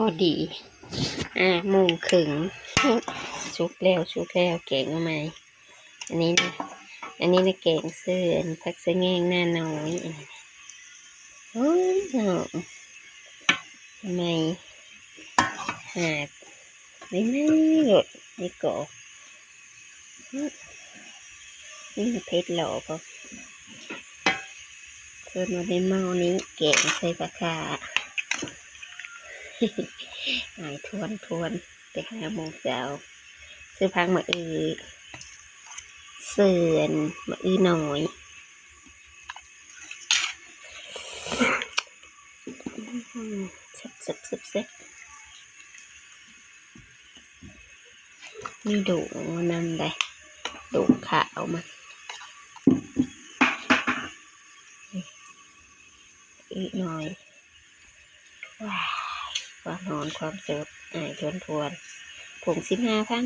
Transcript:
ພໍດີ ຫ້າໂມງເຄິ່ງ ສຸກແລ້ວ ສຸກແລ້ວ ແກງໜໍ່ໄມ້. ອັນນີ້ນະ ອັນນີ້ນະ ແກງເສີນ ຜັກສະແງງໜ້ານ້ອຍ ອັນນີ້ນະ. ໂອ້ຍ ຫອມ ໃໝ່ ຫາດ ໃໝ່ໆ ໂລດ ໃນກອກ. ນີ້ເຜັດຫຼໍ່ບໍ່? ສ່ວນວ່າໃນໝໍ້ນີ້ແກງໃສ່ປາຂ່າ ອາຍທວນໆ ແຕ່ຫ້າໂມງເຊົ້າ. ຊື້ຜັກມະອື ເສີນ ມະອືນ້ອຍ ແຊບໆໆໆ. ມີດົງນຳໄດ໋ ດົງຂາວມາອີກໜ້ອຍ. ວ້າຍ ຄວາມຮ້ອນຄວາມສົດ ອາຍທວນໆ ຖົງສິບຫ້າພັນ.